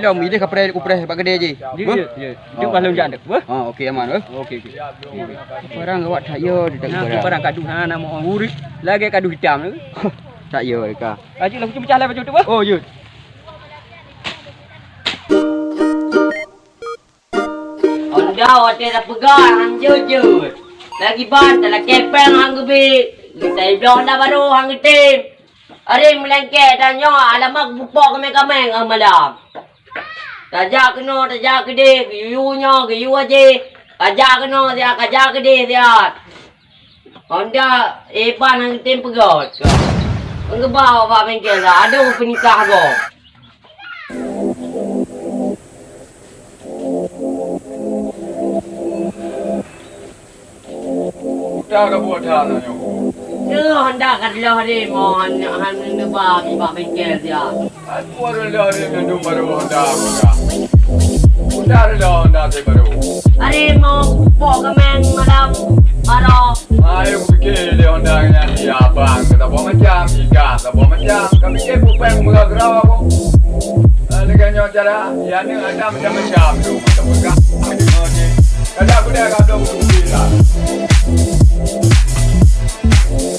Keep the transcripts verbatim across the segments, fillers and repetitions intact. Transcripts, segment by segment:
Tom, ideh kapreh, kupreh bak keudè jih. Jeuet, jeuet, jeuet. Jeuet, bah lôn jak dek, beuh. Ah, okey, aman, beuh. Okey, okey. Barang awak that yo, di tak barang. Barang kadu hana mau urut, lagèe kadu hitam tu. That yo ka. Aji lah, kucing pecah lah baju tu, beuh. Oh, jeuet. Honda watèe tapeugah han jeuet-jeuet. Lagi ban talakèe pèng han geubri. Geutai bloe Honda barô han geutem. Aré meulengkeh tanyoe alamat geupupok kaméng-kaméng 'oh malam. Tajak keunoe, tajak keudeh, geuyue nyoe, geuyue jih. Kajak keunoe siat, kajak keudeh siat. Honda, eh, ban han geutem peugöt. Ngon geuba bak bengkel dah, adoe peunikah gob. Udah ka buat dah nyoe. Nyoe Honda ka lheueh hari mo han, han neuba bak bengkel siat. Aku ada lari mandum baru Honda aku dah. Honda ada Honda tu baru. Hari mau pok kemeng malam baru. Ayo pikir dia Honda nyan dia abang kata buah macam, ikan kata buah macam. Kami ke bukan murah gerau aku. Dengan nyonya cara, ya ni ada macam-macam tu macam pegang. Ada aku dah kata bukan lah.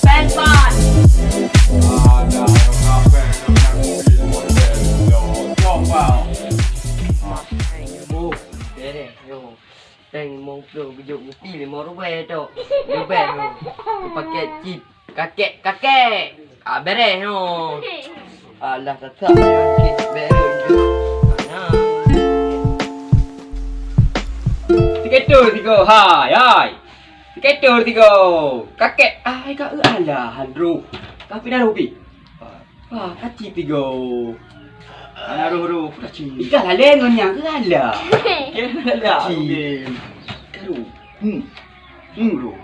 Pempan. Ada orang apa? Oh, bereh, yo. Pèng limong ploh geujok kupi limong ribèe tok. Leubeh tu. Paket cit. Kakek, kakek. Ah, bereh tu. Alah, kakak. Okey, bereh tu. Nah. Siketur tiga, hai, hai. Siketur tiga. Kakek, ai ka alah, handro. Ka pindah rupi. Ah, kacip tiga. Ana roh-roh, kacip. Ikah lalé ngon nyang ke alah. Ke alah. Kacip. Karu. Hmm. Hmm, roh.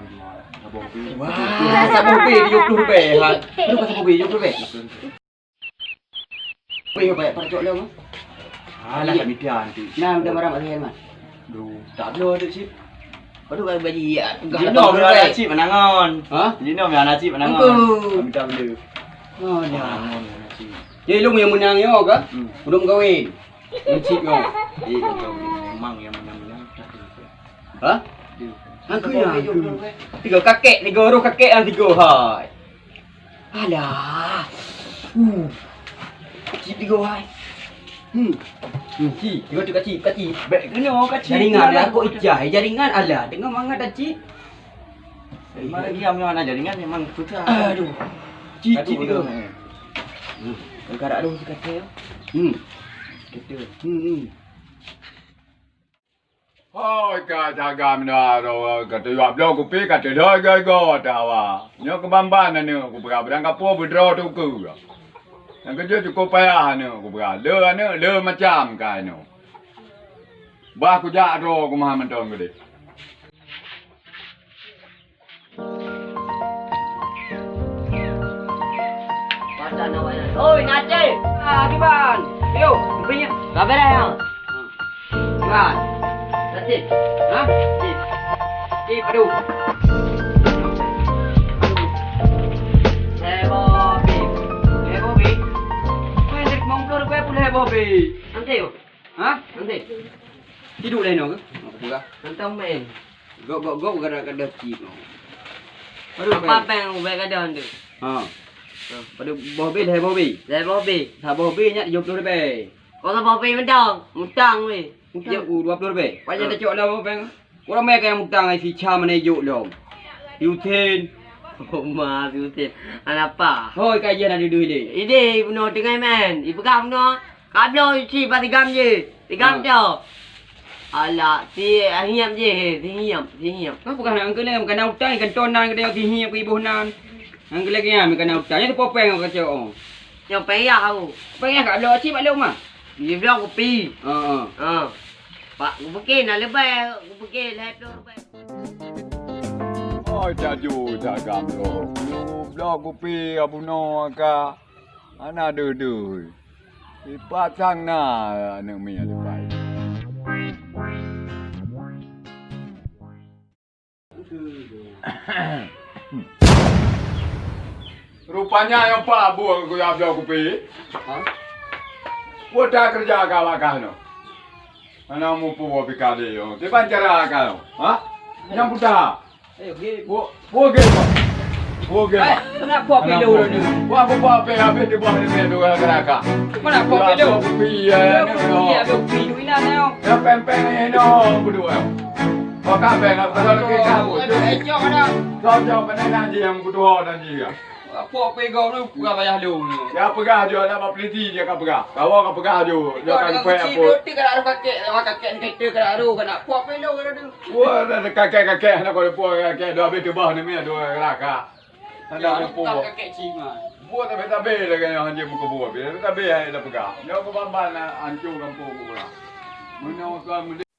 Wah, saboh B tujuh puluh ribèe. Ha. Aduh, saboh B tujuh puluh ribèe. Weh, baik, pada cok lom. Alah, kami dia nanti. Nah, udah marah mak saya, Mat. Duh, tak ada tu, Cip. Aduh, kami bagi, ya, pegang. Jino, tak ada, Cip, menangan. Ha? Jino, ya, Cip, menangan. Engkau. Kami tak boleh. Oh, dah. Menangan, Cip. Jadi, lu yang menang, yo, kan? Hmm. Belum kahwin. Mencik, yo. Eh, memang yang menang-menang. Ha? Dia. Aku yang. Tiga kakek, tiga roh kakek yang tiga, hai. Alah. Uh. Kacip tiga hai. Hmm. Hmm, ci, tiga tu kacip, kacip. Bèk kena kacip. Jaringan lah, kok ijai, jaringan alah. Tengah mangat dah, cip. Memang lagi yang mana jaringan memang susah. Aduh. Cip, cip tiga. Hmm. Garak tu si kacil. Hmm. Kacil. Hmm, hmm. Hoi, ka jaga meunan, ka teuyak bloe kupi, ka teudoi goe-goe tawa. Nyoe keuban-ban aneuk kupeugah beudang kapoe beudroe tukeue. Nyang keujeuet cukôp payah aneuk kupeugah. Le aneuk, le macam ka aneuk. Bah kujak droe kumaha mantong keudeh. Oi, Nacip! Ah, kiban? Yo, rupanya. Kabar ya? Kiban? Nacip. Ha? Cip. Cip, aduh. Heboh, Bib. Heboh, Bib. Kau yang dari Mongklo, kau yang pun heboh, Bib. Nanti, yo. Ha? Nanti. Tidur lain orang ke? Apa pula? Nonton main. Gok, gok, gok, gadah, gadah cip no. Aduh, apa bang. Apa bang ubek gadah tu? Ha. Ha. Pada boh B, lhèe boh B. Lhèe boh B. Saboh B nyak tujuh puluh ribèe. Kalau boh B mendang, mutang weh. Mutang. Ya, u dua puluh ribèe. Payah dah cok lah boh bang. Orang mereka yang mutang ai si Cha mana juk lom. Yutin. Oh, ma, Yutin. Anapa? Hoi, kajian ada dulu ni. Ini bunuh tengah main. Ipegang bunuh. Kabloe cit bak tigam jih. Tigam tu. Alah, si hiep jih, si hiep, si hiep. Apa kah nak angkeu lé? Kana utang ikan tonan keu si hiep iboh nan. Angkeu lé kian kana utang. Nyan tu popeng kacau. Nyang payah aku. Payah kabloe cit bak lé uma. Di bloe kupi. Ha. Ha. Pak, kupikir nak lebai, kupikir lhèe ploh ribèe. Oh, jaju jagam tu. Bloe kupi abunoe ka. Hana deuh-deuh. Ipasang na aneuk miet ipai. Rupanya nyang pak buet kuyab bloe kupi. Ha? Peue ta keureuja ka awak kah nyoe? Hana muphom pih ka lé nyoe. Kiban cara kah nyoe? Ha? Nyang peue ta? Eh, oke. Peue, peue oke, Pak? Peue oke, Pak? Eh, kenapa pih lôn ni? Wah, peue peue habéh di bawah ni, dua neraka. Kenapa pih lôn? Kupi, ya, ya, ni, kupi, ya, kupi, duit na, na. Ya, peng-peng ni, no, kudu, ya. Pakak peng, kalau lagi kamu. Ada ecok ada. Cocok, kena nanti yang kudu, nanti, ya. Apa pegong tu, peugah payah lôn. Ya, peugah je, nak bak polisi je ka peugah. Kawa ka peugah je. Dia kan payah apa? Betul, kakek, kakek, kakek, kakek, kakek, kakek, Wah, ada kakek-kakek, nak kau puak kakek, dah habis teubah ni, mi, dua neraka. Ada apa? Kakek cima. Buat tabe-tabe lagi yang hanya muka buah, tabe-tabe yang dah pegang. Dia aku bamban, hancur kampung aku pula. Mana kau